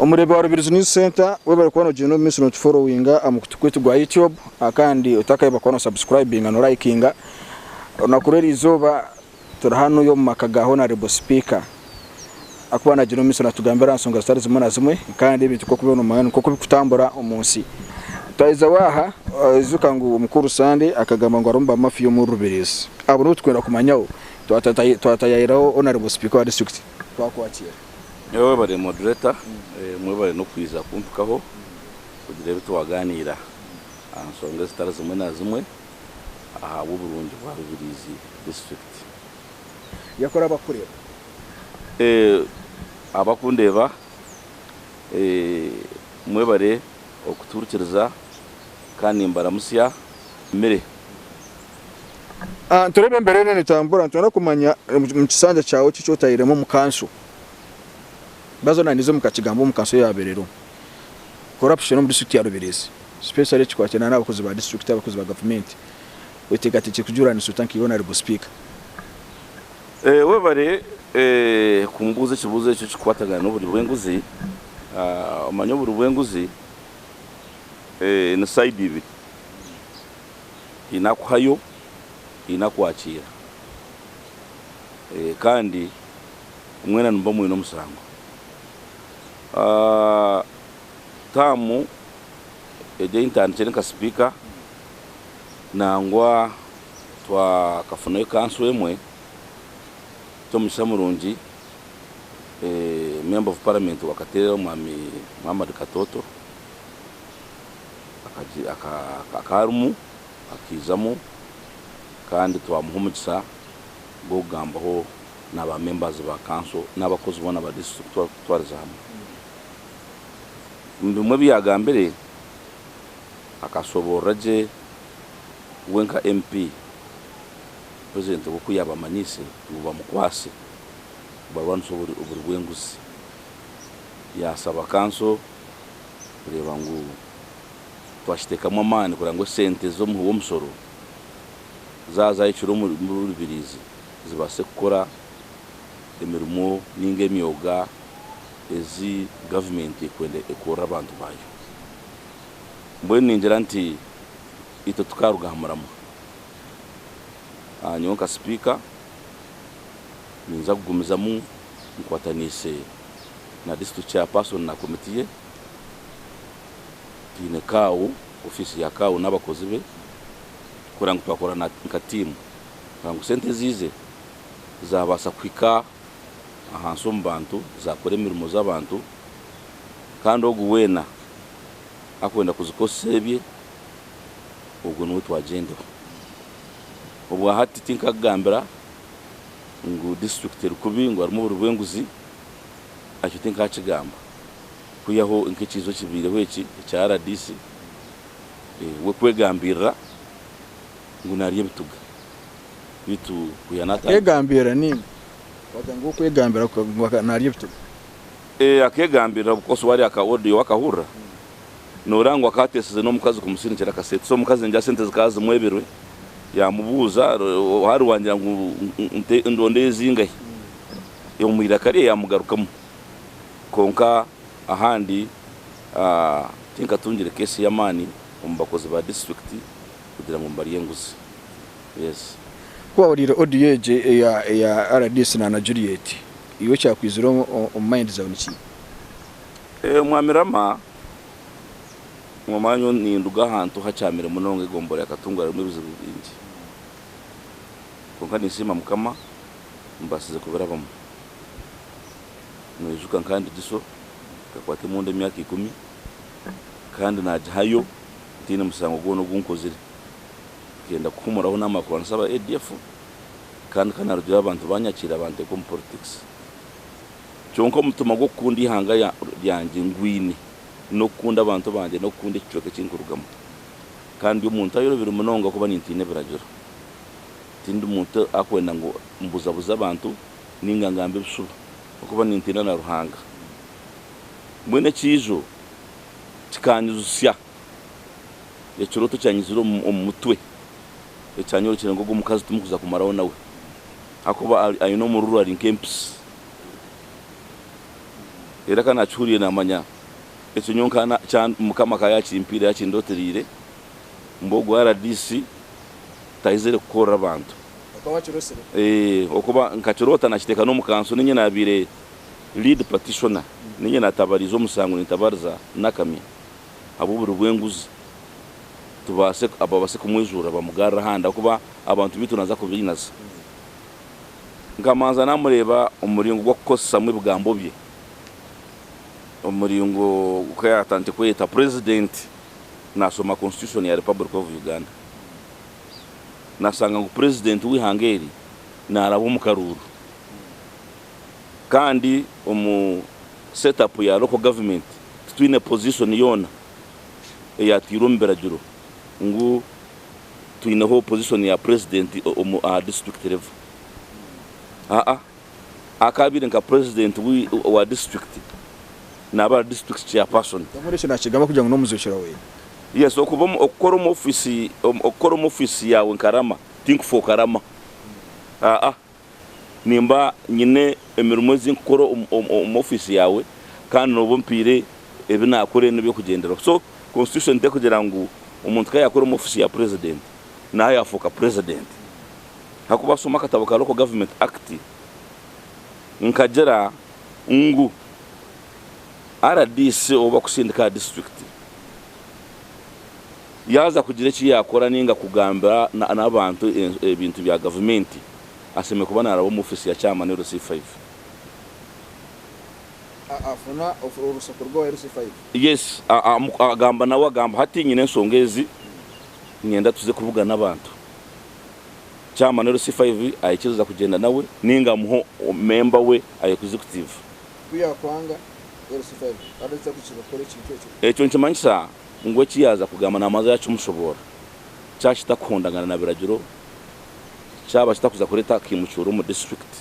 Omureebi wa Rubirizi News Centre, webare kuba nogyenda omu maisho notuforowinga aha mukutu gwaitu gwa YouTube kandi otakayebwa kuba nosubscribinga nolikinga. Orunaku rw'erizooba turi hanu omu maka ga Honarebo Sipiika akuba nagyenda omu maisho natugambira aha nshonga zitari zimwe na zimwe kandi ebintu nk'oku oriyo nomanya nk'oku birikutambura omu nsi. Twaheza waaha ijuka ngu omukuru Sunday akagamba ngu harimu ba mafia omuri Rubirizi. Abo nibo turikwenda kumanyaho twatayayiraho Honarebo Sipiika wa disiturikiti twakwakira. Webare moderator, mwebare n'okwija kumpikaho kugira ebi twaganiira aha nshonga ezitari zimwe na zimwe ahabw'oburungi bwa Rubirizi district. Yakora abakureeba. Abakundeeba mwebare okutuhurikiriza kandi nimbaramutsya mire. Nitureeba embeera eriyo netambura nitwenda kumanya omu kisanja kyawe kiki eki otairemu omu kanso. Baza nanize omu kakigamba omu kanso eyabaire eriho. Corruption omu district ya Rubirizi especially ekikwatiraine n'abakozi ba district, abakozi ba gavumenti. Oteekateekire kugiranisa ota nka iwe Honourable Speaker? Webare kumbuuza ekibuuzo ekyo ekikukwatagana n'oburi bw'enguzi. Omanye oburi bw'enguzi ni sayidi ibiri. Haine akuhayo, haine akwakiira. Kandi mwena nimuba mwine omushango. Taamu egi ei ntandikire nka sipiika, nangwa twakafunayo kanso emwe, ky'omugisha murungi member of parliament wa Kateera Omwami Muhammad Katooto akaba arimu akaijamu kandi twamuha omugisa gw'okugambaho na ba members ba kanso n'abakozi boona ba district kutwariza hamwe. Omu bimwe ebi yaagambire akashoboorora gye we nka MP President we ku yaabamanyiise ngu bamukwase barwanise oburi bw'enguzi. Yaashaba kanso kureeba ngu twakiteekamu amaani kureba ngu esente z'omuhi w'omushoro zaaba zaahikire omuri Rubirizi zibaase kukora emirimo ninga emyoga ezi gavumenti ekwenda ekorere abantu baayo. Mbwenu ningira nti itwe tukaruga aha muramwa. Nyowe nka sipiika ninza kugumizamu nkwataniise na disiturikiti chairperson na komiti ye. Twine CAO, ofiisi ya CAO n'abakozi be kureba ngu twakora nka tiimu kureba ngu sente eziize zaabaasa kuhika ahansi omu bantu, zaakora emirimo z'abantu kandi ogu weena akwenda kuzikozesa ebye, ogwo niwe twagyendeho. Obwahati tinkakugambira ngu disiturikiti eri kubi ngu harimu oburi bw'enguzi, ekyo tinkakigamba. Kwihaho nk'ekiijo ekibaireho eki ekya rdc, we kwegambirira ngu naarya ebituga. Beitu kwiha naatandika. Akeegambirira ninga wagira ngu okwegambira ngu naarya ebituga? Akeegambirira because wariya aka audio wakahurira noreeba ngu akaba ateesize n'omukazi kumusindikira akasente. So omukazi ningira sente zikaba zimwebirwe yamubuuza hari wangira ngu ndondeyo zingahi? Omu iraka rye yamugarukamu. Kwonka ahandi tinkatungire case y'amaani omu bakozi ba disiturikiti kugira ngu mbarye enguzi. Yes. Ku wahuriire audio egi eya rdc na Juliet, iwe ekyakwizire omu mind zaawe niki? Mwami Rama, Nomanya ninduga ahantu hakyamire munonga egombolola ya Katungura erimu ebizibu bingi. Kwonka ninsiima Mukama mbaasize kubirabamu. Noijuka nka ndi Giso nkakwata emundu emyaka ikumi kandi nagihayo ntaine mushango gwona ogu nkozire. Nkenda kuhumuraho namara kurwanisa aba ADF kandi ka narugireyo abantu banyakiira banteeka omu politics. Kyonka omutima gw'okukunda eihanga ryangye ngwine n'okukunda abantu bangye n'okukunda ekicweka eki nkurugamu. Kandi ndi omuntu ayorobire munonga kuba nintiina ebiragiro. Tindi muntu akwenda ngu mbuzabuze abantu ninga ngambe ebishuba ahakuba nintiina na Ruhanga. Mbwenu ekiijo kikanyijutsya ekirooto ekyanyizire omu mutwe ekyanyorekire ngu ogu omukazi timukuza kumaraho nawe ahakuba aine omururu ari nk'empisi. Reero aka naakihuriire naamanya. Ekyo nyowe nka Mukama akaba yakimpiire yakindotereire mbu ogu rdc taizire kukorera abantu. Okaba wakirosire? Okuba nkakiroota nakiteeka n'omu kanso niinye nabaire lead petitioner niinye natabariize omusango nintabariza Nakamya ahabw'oburi bw'enguzi tubaase babaase kumwijuura bamugarure ahandi ahakuba abantu beitu naza kubainaza. Nkamanza namureeba omuringo gw'okukozesamu ebigambo bye. Omuringo oku yatandikire kweyeta president nasoma constitution ya Republic of Uganda nasanga ngu president w'eihanga eri naraba omu karuuru kandi omu set up ya local government titwine position yoona eyatiirwe omu biragiro ngu twineho position ya president aha district level. Aa. Akaabaire nka president wa district naaba ari district chairperson. Mbwenu ekyo nakigamba kugira ngu n'omuzuukira weye. Yes, okuba okukora omu office okukora omu office yaawe nka rama tinkufooka rama. Aa nimba nyine emirimo ezi nkukora omu office yaawe kandi nooba ompaire ebi naakora n'eby'okugyenderaho. So constitution terikugira ngu omuntu ka yaakora omu office ya president naaba yaafuuka president. Ahakuba shoma akatabo ka Local Government Act nkagira ngu rdc ou bakusindika aha disiturikiti yaaza kugira eki yaakora ninga kugambira n'abantu ebintu bya gavumenti ashemereire kuba naaraba omu ofiisi ya chairman LC5. Afuna orusaku rw'owa LC5? Yes, agamba nawe agamba hati nyine enshonga ezi niinyenda tuze kubugana abantu. Chairman LC5 aikiriza kugyenda nawe ninga amuhe member we aha executive. Ku yakwanga LC5 kandi atakwikiriza kukora ekintu ekyo. Ekyo nikimanyisa ngu eki yaaza kugamba naamanza yaakimushoboorora. Kyaba kitakuhondangana na biragiro, kyaba kitakuza kureeta akaimukiiro omu district.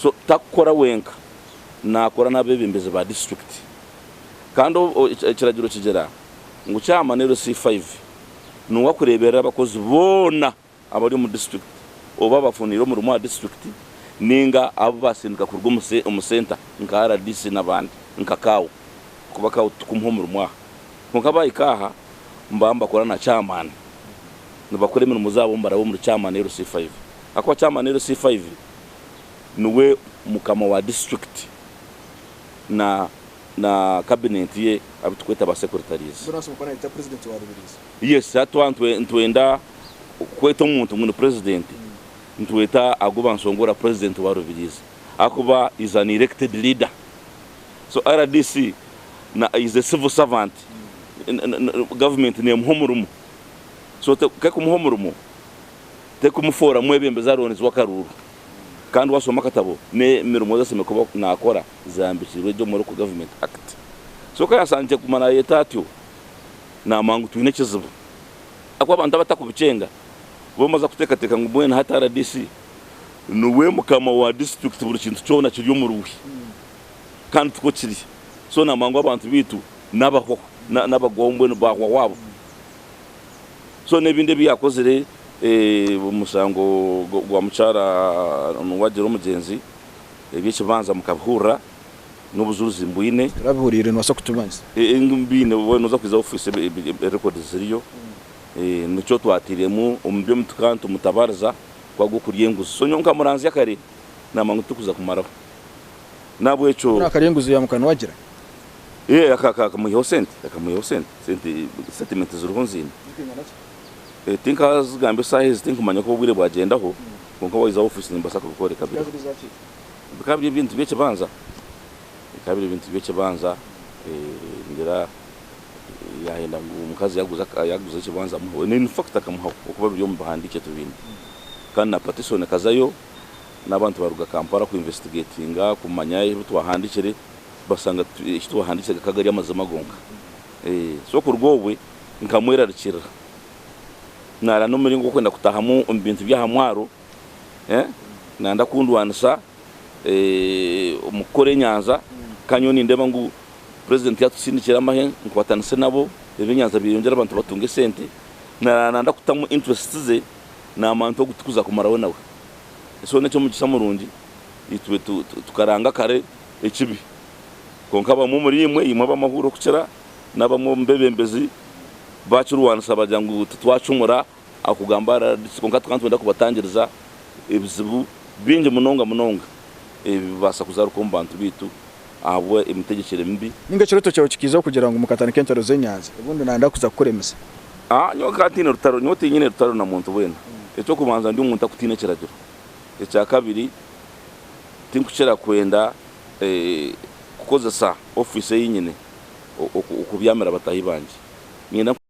So takukora wenka, naakora n'abeebembezi ba district. Kandi ekiragiro kigira ngu Chairman LC5 niwe akureeberera abakozi boona abari omu disiturikiti oba abafuniire omurimo aha disiturikiti ninga abu basindika kuruga omu senta nka rdc n'abandi nka CAO kuba CAO titukumuha omurimo aha. Kwonka bahika aha nibaba nibakora na chairman nibakora emirimo zaabo nibaraba omuri chairman LC5 ahakuba chairman LC5 niwe mukama wa disiturikiti na na cabinet ye abu tukweta ba secretaries. Mbwenu asobola kuba nayeta president wa Rubirizi. Yes, hati twaba nitwenda kweta omuntu ngu ni president, nitweta Aguba Nsongora president wa Rubirizi ahakuba is an elected leader. So rdc na is a civil servant, government nemuha omurimo. So ku ekumuha omurimo, tekumufoora mwebembezi aroonezi w'akaruuru. Kandi washoma akatabo n'emirimo ezi ashemereire kuba naakora zihambikirwe gye omu Local Government Act. So ku yaasangire kuguma naayeta atyo, naamanya ngu twine ekizibu. Ahakuba abantu abatakubikyenga bo bamaze kuteekateeka ngu mbwenu hati rdc niwe mukama wa disiturikiti buri kintu kyona kiri omuriwe kandi tikwo kiri. So naamanya ngu abantu baitu n'abahwaho, n'abagwaho mbwenu baahwaho abo. So n'ebindi ebi yaakozire, omushango gwa mukyara Nuwagira omugyenzi, eby'ekibanza mukabihurira n'obujurizi mbwine. Turabihuriire nobaasa kutumanyisa? Mbiine nooza kwija ofiisi records ziriyo. Nikyo twatairemu omu by'omutuka nitumutabariza ku ag'okurya enguzi. So nyowe nkamuranzya kare naamanya ngu titukuza kumaraho. N'ahabw'ekyo. Mbwenu akarya enguzi ya muka Nuwagira? Akamwihaho sente, akamwihaho sente, sente statement ziriho nziine. Tinkazigamba esaaha ezi tinkumanya oku obwire bwagyendaho kwonka waija aha ofiisi nimbaasa kubikworeka biriho. Bikaba biri ebintu by'ekibanja, bikaba biri ebintu by'ekibanja ngira yayenda ngu omukazi yaguza ekibanja amuhe, in fact akamuhaho okuba biri omu bihandiiko tubiine. Kandi na petition ekazayo n'abantu baruga Kampala ku investigatinga kumanya ebi twahandikire. Basanga eki twahandiikire gakaba gari amazima gonka. So kuruga obwe nkamwerarikirira. Naara n'omuringo gw'okwenda kutaahamu omu bintu by'aha mwaro, nayenda kundwanisa omu kukora enyanja kandi nyowe nindeeba ngu purezidenti yaatusindikira amahe nkwatanise nabo ebyenyanja byeyongyere abantu batunge esente. Naara nayenda kutamu interests ze naamanya nti ogu tikuza kumaraho nawe. So n'eky'omugisha murungi itwe tukaranga kare ekibi. Kwonka abamwe omuri imwe, imwe ab'amahurire okukira, n'abamwe omu beebembezi baakirwanisa bagira ngu titwacumura aha kugamba ahari RDC kwonka tukaba nitwenda kubatangiriza ebizibu bingi munonga munonga ebibaasa kuzaruka omu bantu baitu ahabw'emitegyekyere mibi. Ninga ekirooto kyawe kikiizaho kugira ngu mukatandika entaro z'enyanza obundi nayenda kuza kukuremesa? Nyowe nkaba ntaine rutaro, nyowe tinyine rutaro na muntu weena. Eky'okubanza ndi omuntu akutiina ekiragiro. Ekyakabiri tinkukira kwenda kukozesa ofiisi ei nyine okubyamira bataahi bangye. Niinyenda.